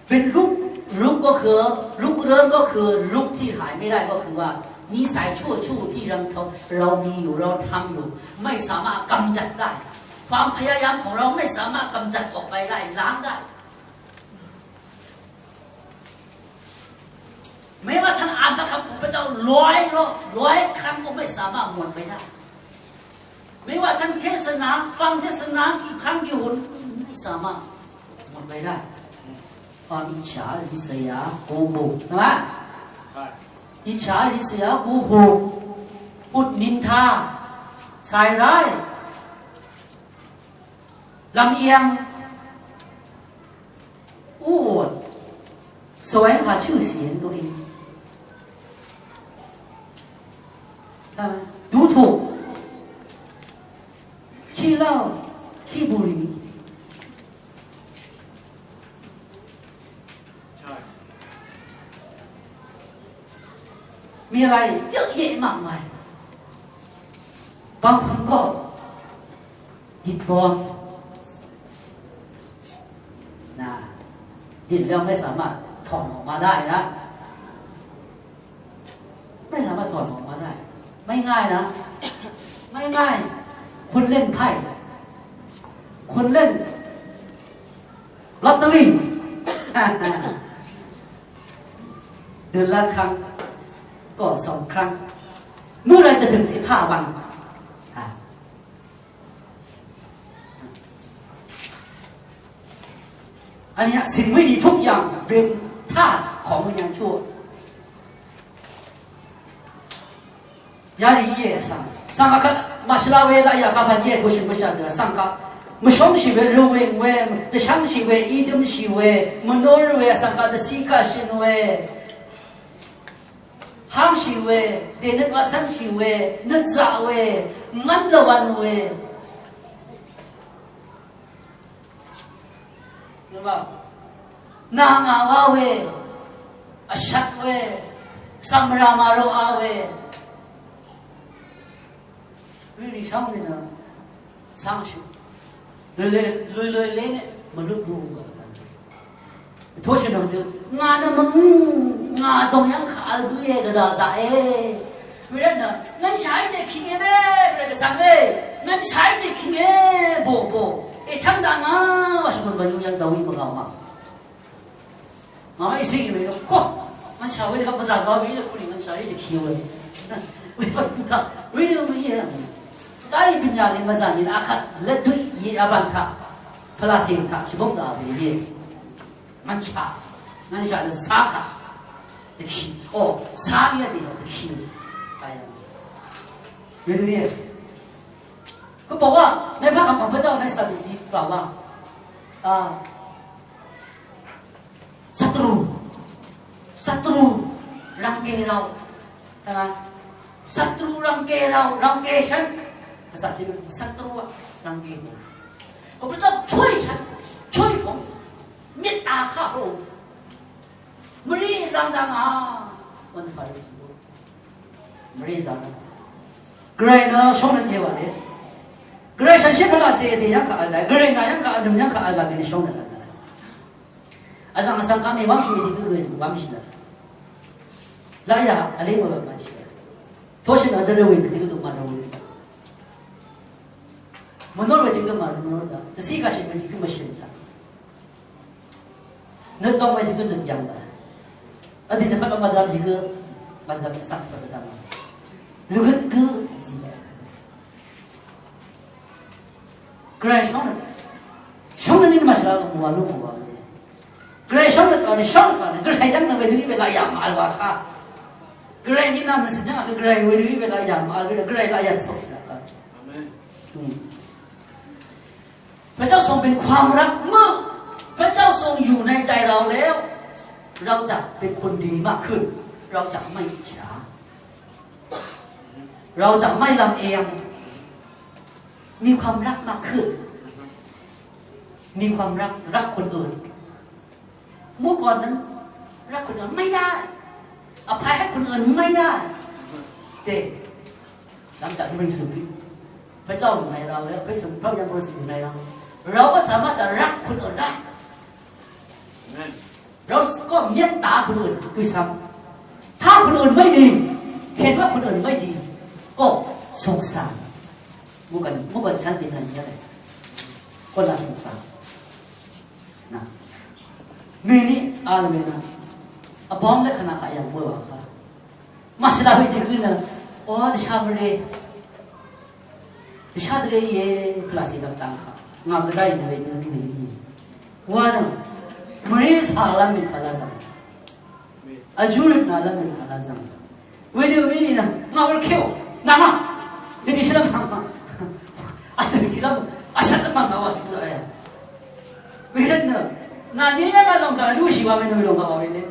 เป็นลุก ลุกก็คือ ลุกเรื้อนก็คือ ลุกที่หายไม่ได้ก็คือว่า นิสัยชั่วๆที่เรา เรามีอยู่ เราทำอยู่ ไม่สามารถกำจัดได้ ความพยายามของเราไม่สามารถกำจัดออกไปได้ ล้างได้ ไม่ว่าท่านอ่านพระคำของพระเจ้าร้อยรอบ ร้อยครั้งก็ไม่สามารถหมดไปได้ ไม่ว่าท่านเทศนา ฟังเทศนากี่ครั้งกี่หน ไม่สามารถหมดไปได้ ความอิจฉาริษยา โกหก ใช่ไหม อิจฉาริษยา โกหก พูดนินทา ใส่ร้าย ลำเอียง อู้อวด แสวงหาชื่อเสียงตัวเอง ใช่ไหม ดูถูก ขี้เหล้า ขี้บุหรี่ ใช่ มีอะไรเยอะแยะมากมาย บางคนก็ ติดบอลนะ ติดแล้วไม่สามารถถอนออกมาได้นะ ไม่สามารถถอนออกมาได้ ไม่ง่ายนะ ไม่ง่าย คุณเล่นไพ่ คุณเล่นลอตเตอรี่ เดือนละครั้ง ก็สองครั้ง เมื่อไหรจะถึงสิบห้าวัน อ่ะ อันเนี้ยสิ่งไม่ดีทุกอย่างเป็นธาตุของวิญญาณชั่ว ยาดีเยสัง สังฆะ มาชลาเวลายาคาพันเย โทชินพุชาเด สังฆะ มชงชีเว รูเวงเว จะชังชีเว อีดมชีเว มโนรเว สังฆะ ตะสีกาชินเว ห้ามชีเว เดนึกว่าสังชีเว นึกจะเว มันละวันเว รู้เปล่า นางอาวาเว อชักเว สัมรามาโรอาเว วิริชังเนี่ยนะ สร้างชุดเลยเลยเลยเลยเลยเนี่ย มนุษย์รู้กัน โทษชนนท์ งานน่ะมึง งานตรงยังขาคือเอกระดาษเอ เวลาเนี่ย งั้นใช้เด็กขี้เงี้ยแม่ เวลากระสังเอ้ย งั้นใช้เด็กขี้เงี้ย โบโบ เอช่างดังอ่ะ ว่าชนนท์บรรลุยังดาวิมาเก่ามา ငါမ့ၢ်စ့ၢ်ကီးဝဲလၢ ကွၢ် ငါဆၢဝဲတကပ္ပဇာသွားဝဲလၢ ခုန့ၣ် ငါဆၢဝဲတခံဝဲ ဝဲပတုထ ဝဲလၢမ့ၢ်ယဲ တၢ်ရံၣ်ပညာလၢမၤစၢ်န့ၣ် အခါ လက်တွေ့ ယဲအဘၣ်ထ ဖလၢ်စ့ၣ်ထ ဆဘုံသးဝဲယဲ ငါဆၢ ငါဆၢလၢဆါခါ တခံ အိ ဆါယဲဒ်လီၤ တခံ တၢ်ယဲ မ့ၢ် ก็บอกว่าในพระคำของพระเจ้าในสถิติกล่าวว่าอ่า ศัตรู ศัตรูรังแกเรา ใช่ไหม ศัตรูรังแกเรา รังแกฉัน ภาษาที่ศัตรูอะรังแกผม ขอพระเจ้าช่วยฉัน ช่วยผม เมตตาข้าพระองค์ မရံးစံတၢ်ငါ วันพระฤหัสบดี မရံးစံတၢ် ကရၢၢ်နၢ ရှုံးနၢ်ကဲပါလေ ကရၢၢ် ရှံရှ့ဖလၢ်စ့ၣ် အတ့ၢ်ယံခါအလၢ် ကရၢၢ်နၢ်ယံခါအဒုးယံခါအလၢ်န့ၣ် ရှုံးနၢ်ကဲ အသၣ်အသၣ်ကါမ့ၢ်ဝၣ်မံၤတံၤကဂ့ၤ ဝၣ်မံၤလၢ် လၢယၤအလ့မ့ၢ်ဝဲမၤဆံးလၢ် ထိုးဆံးနၢ်တရဝ့ၢ်ကတံၤကတူၢ်မၤနၢၤဝ့ၢ် မနီၢ်ဝဲတံၤကမၤနၢၤတၢ် တဆံးကါဆံးဝဲတံၤကမၤဆံးတၢ် နၢ်တီဝဲတံၤကနၢ်ယံတၢ် အဒိၣ်တဖၣ်ကမၤတၢ်တံၤက Bv̀n dv̀m vsvng pv̀n dv̀m. Lvgøt gø zì. Gvray shóng nø. Shóng nø nì màshvla lv́m wa lú wa lú. Gvray shóng nø wa nø shóng nø wa nø. Gvray yv́ng nø wedø í we laq yà màvl wa kà. Gvray nì nvm nø svng yv́ng gø Gvray wedø í we laq yà màvl we. Gvray laq yà sòk shvla kà. Amen. Hmm. พระเจ้าทรงเป็นความรัก เมื่อพระเจ้าทรงอยู่ในใจเราแล้ว เราจะเป็นคนดีมากขึ้น เราจะไม่อิจฉา เราจะไม่ลำเอียง มีความรักมากขึ้น มีความรัก รักคนอื่น เมื่อก่อนนั้น รักคนอื่นไม่ได้ อภัยให้คนอื่นไม่ได้ แต่หลังจากที่พระเยซูคริสต์ พระเจ้าอยู่ในเราแล้ว พระเยซู พระวิญญาณบริสุทธิ์อยู่ในเรา เราก็สามารถจะรักคนอื่นได้ เราก็เมตตาคนอื่นด้วยซ้ำ ถ้าคนอื่นไม่ดี เห็นว่าคนอื่นไม่ดี ก็สงสาร เมื่อก่อนเมื่อก่อนฉันเป็นอย่างนี้แหละ ก็น่าสงสาร นะ เมนี่ อาร์เมนะ อบอมและคณะขายอย่างเมื่อวานครับ มาสลาวิธีขึ้นนะ โอ้ ดิชาบเร ดิชาบเรเย พลาสีกับตังค่ะ งามก็ได้ในเรื่องนี้ ว่านะ เมนี่สาลามินคาลาซัง อาจุริตนาลามินคาลาซัง ဝေဒီယိုမီးနီၤ ငါဝဲခေဝ် နၤနၤ မင်းဒီရှလမ်ဟမ် အတကီလမ် အရှက်လမ်ငါဝဲတူအဲ ဝေဒန နၤနေရကလောင်ကလူရှိပါမင်းတို့လောင်ကပါဝေလေ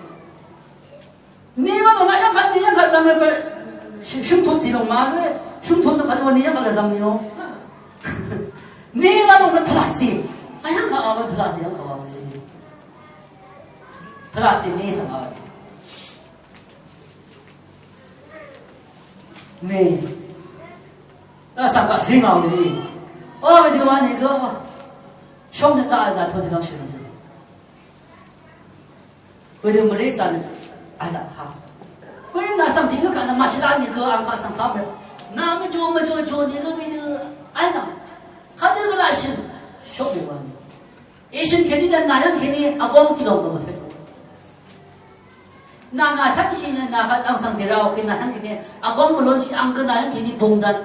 နေမတော့ နၤရခတ် နေရခတ် သံပဲ ရှုံးထုတ်စီလောင်မလဲ ရှုံးထုတ်နခတ်ဝဲ နေရခတ်လမ်းမီး နေမတော့ နဖလာစီ အယံခါအဝဲဖလာစီ ယံခါဝဲ ဖလာစီ နေစံးဝဲ နေ လၢသံၣ်ကသ့ငါဝဲန့ၣ် အိၣ်ဝဲဒၣ်ဝဲန့ၣ်က ရှုံးနတၢ်အသးထိၣ်သ့လီၤ ရှုံးနတၢ် ဝဲဒၣ်မရ့သၣ်န့ၣ် အတၢ်ခါ ဝဲဒၣ်နသံၣ်သ့ၣ်ကနမၤရှလါန့ၣ်က အကသံၣ်ခါပဲ နမကၠိမကၠိကၠိန့ၣ်က ဝဲဒၣ် အန ခါဒုကလၢရှုံး ရှုံးနတၢ်ဝဲန့ၣ် အ့ရှၢၣ်ခဲန့ၣ် နၤယံခဲန့ၣ် အဘီမုၢ်ထံလီၤကမၤထွဲ နၤ နၤထၢ်ကဆံးန့ၣ် နၤ အသံၣ်သ့ၣ်ရၤ အိၣ်က့ၤ နၤယံခဲန့ၣ် အဘီမုၢ်လီၤဆံး အကနၤယံခဲန့ၣ် ဘုံသၣ်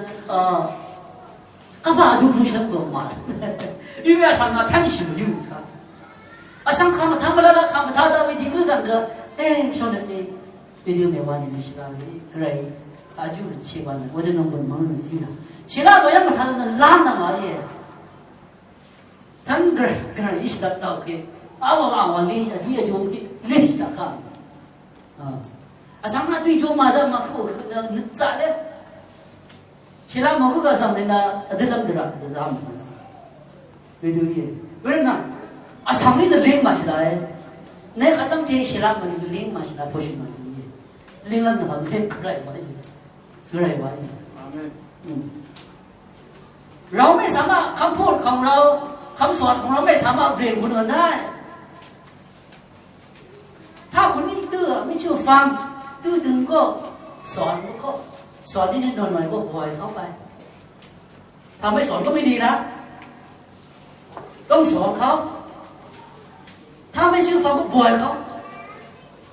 ကဘၣ်အဒူဒူဆၢကမၤ အံၤဝဲအသံၣ် နၤထၢ်ကဆံးမယူၤခါ အသံၣ်ခါမထါမလၢလၢခါမထါဒၣ်ဝဲဒၣ်ကုသံၣ်က အဲ ရှော့နတၢ် ဝဲဒၣ်မ့ၢ်ဝဲန့ၣ် မ့ၢ်ရှလါဝဲ ကရၢၢ် အယူၢ်ချ့ဝဲန့ၣ် ဝဲဒၣ်နီၢ်ဘုၣ်မၤနၢၤသံလီၤ ရှလါဝဲယံမထါ နလါနမၤယဲ ထၢမ် grace grace တၢ်တၢ် okay အဝဲအဝဲလံ အဒုအယိၤ လံတၢ်ခါ အသံၣ်မဒုယိၤမၤဒၣ်မၤခိၣ် နသးလဲ ရှဲလၢမၤခိၣ်ကသံၣ်မ့ၢ်နၤ အဒုလၢမတရၣ် ဒုလၢမတရၣ် ဝဲဒုယဲ ဝဲနၤ အသံၣ်မ့ၢ်န လ့မၤရှဲလၢ နဲခါတၢ်မ့ၢ်ရှဲလၢမၤနၤ လ့မၤရှဲလၢ ထိၣ်ရှုံးမၤနၤ လ့လၢနဟး လ့ကရၢၢ်ဝဲ ကရၢၢ်ဝဲ อาเมน อืม เราไม่สามารถ คำพูดของเรา คำสอนของเราไม่สามารถเปลี่ยนคนอื่นได้ ถ้าคนนี้ดื้อไม่เชื่อฟัง ดื้อดึงก็สอนก็สอนนิดๆหน่อยๆก็ปล่อยเขาไป ถ้าไม่สอนก็ไม่ดีนะ ต้องสอนเขา ถ้าไม่เชื่อฟังก็ปล่อยเขา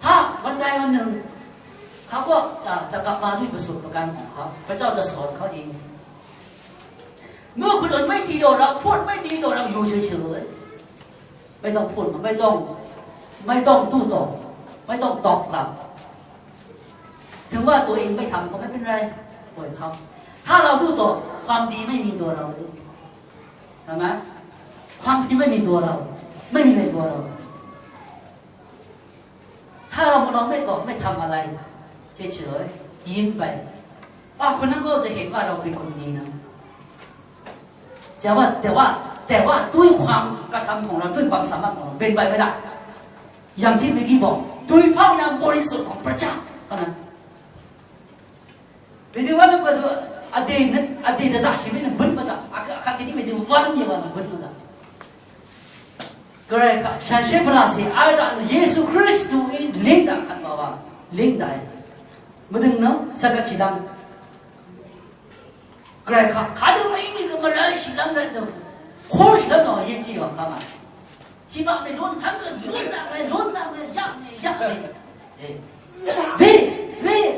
ถ้าวันใดวันหนึ่ง เขาก็จะจะกลับมาด้วยประสบการณ์ของเขา พระเจ้าจะสอนเขาเอง เมื่อคนอื่นไม่ดีต่อเรา พูดไม่ดีต่อเรา อยู่เฉยๆ ไม่ต้องพูด ไม่ต้อง ไม่ต้องโต้ตอบ ไม่ต้องตอบกลับ ถึงว่าตัวเองไม่ทำก็ไม่เป็นไร ปล่อยเขา ถ้าเราโต้ตอบ ความดีไม่มีตัวเราเลย ใช่ไหม ความดีไม่มีตัวเรา ไม่มีในตัวเรา ถ้าเราเราไม่ตอบไม่ทำอะไร เฉยๆ ยิ้มไป อ่ะ คนนั้นก็จะเห็นว่าเราเป็นคนดีนะ แต่ว่า แต่ว่า แต่ว่าด้วยความกระทำของเรา ด้วยความสามารถของเรา เป็นไปไม่ได้ อย่างที่เมื่อกี้บอก ด้วยพระวิญญาณบริสุทธิ์ของพระเจ้าเท่านั้น ဝဲဒၣ်ဝဲနပှၤသူ အဒ့ၣ် အဒ့ၣ်တသၣ်ဆံးမ့ၢ်နဘုၣ်မတၤ အခါက့ၤဒ်ဝဲဒၣ်ဝဲနမ့ၢ်ဝဲနဘုၣ်မတၤ ကရၢၢ်ခါ ရှံရှဲပရၣ်စ့ၣ် အါတၢ် ယေရှုခရစ်သူအံၤ လ့တၢ်ခတ်ဘၣ်ဝဲ လ့တၢ် မတၤန စကဆံးလမ်း ကရၢၢ်ခါ ခါဒုးမ့ၢ်အံၤန့ၣ်ကမရၢရှံးလမ်းလၢ ခိရှံးလမ်းနီၤ အရေးကြီးပါ ခါမး ရှံးဘၣ်မ့ၢ် လိုၼ်ထၢမ်က လိုၼ်နၢ်မ့ၢ် လိုၼ်နၢ်မ့ၢ် ယၢ်မ့ၢ် ယၢ်မ့ၢ် ဘ့ၣ် ဘ့ၣ်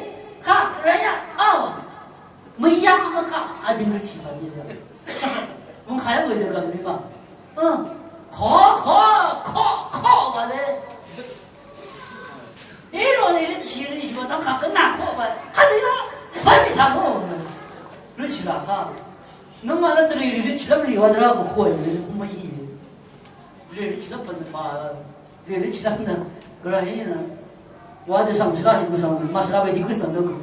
Nøngmaq nø dvrèrì røtshìlv́m rì wa dvrá kò koè nø mø̀í. Dvrèrì røtshìlv́m pv̀n nø pà, dvrèrì røtshìlv́m nø gvray nø wa dø svng shvlá shì gø svng màshvlá we dì gø svng nø gø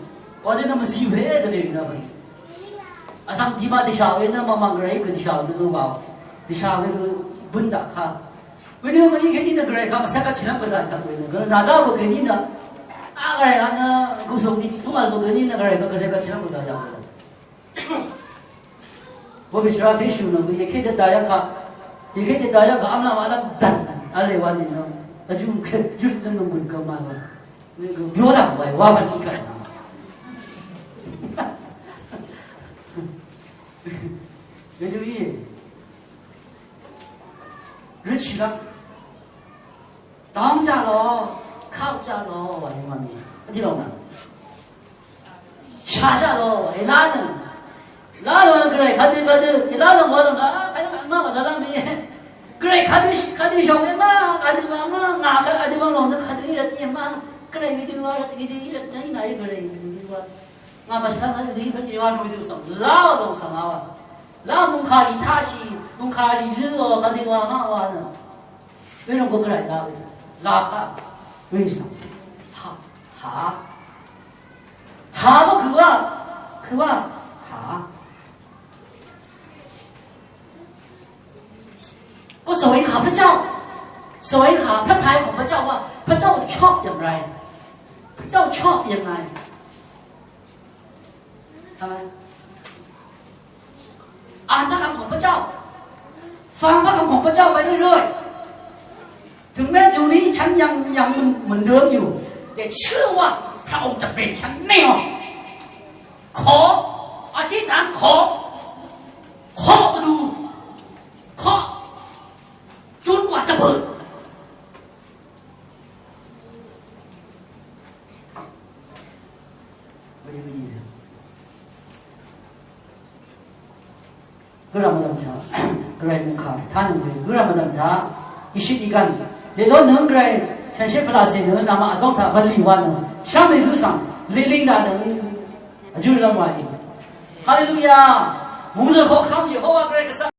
wa dø nø mvzi we dvrèrì nø pv̀n. Vsvng dìma dvshà we nø mvmvng gvray gø dvshà we gø wa dvshà we gø bø̀n daq ka. Wedø mvngí kèní nø gvray ka mvsvt gvt shìlv́m gvzà daq we nø gø nàdá we kèní nø a gvray a nø gø svng dì tùngvl we kèní nø gvray ka gvzvt gvt shìlv́m gvzà daq we. Bø bìsra feshù nø bø yèké dvda yv́ngkaq. Yèké dvda yv́ngkaq v́mlá wàlv́m dv̀n. V̄le wa nìnø. Vjú kè, jús dv́n nø gùn gvmà wa. Nìgø byó dv̀ng wàí wa v̄n í kà nà. Wedø íe. Røtshìlv́m. Dóng jaq lò, kaq jaq lò, wà ní wà mì. Vdí lòng nà. Shà jaq lò, èlá nøng. Èlá lòng nøng gvray kadø kadø. Èlá lòng wà lòng nà. Kadø mà mà dvlá mì. Gvray kadø kadø shòng mì mà. Kadø mà mà. Ngà kadø kadø mà lòng nøng kadø í rvt í mà. Gvray mì dø wà rvt mì dø í rvt í ngà í gvray mì dø wà. Ngà màshvlá màshvlá mì dø í rvt í wà lòng mì dø sòng. Lá lòng sòng wà. Lá mungkà rì taqshì, mungkà rì rø̄ ò kadø wà mà wà nøng. Wenò gø gvray la we. La kaq. Wenò svng. Ha. Ha. Ha mvkø̀ wa. Kø̀ wa. Ha. ก็แสวงหาพระเจ้า แสวงหาพระทัยของพระเจ้าว่าพระเจ้าชอบอย่างไร พระเจ้าชอบอย่างไร ทำไม อ่านพระคำของพระเจ้า ฟังพระคำของพระเจ้าไปเรื่อยๆ ถึงแม้อยู่นี้ฉันยังยังเหมือนเดิมอยู่ แต่เชื่อว่าพระองค์จะเปลี่ยนฉันแน่นอน ขออธิษฐานขอ เคาะประตู เคาะ จนกว่าจะเปิด Gø rv̀m vdv̀m taq, gvray mungkà tánøng we gø rv̀m vdv̀m taq, ìshøt ìgv̀n, lèlón nøng gvray, shànshér pvlàcè nøng, namaq vdóng taq, vlì wa nøng, shvngbe gø svng, lèling daq nøng, vjúrlv́m wa í. Haleluya! Mungzø̀r koqkv́m Yehowa gvray gvsvng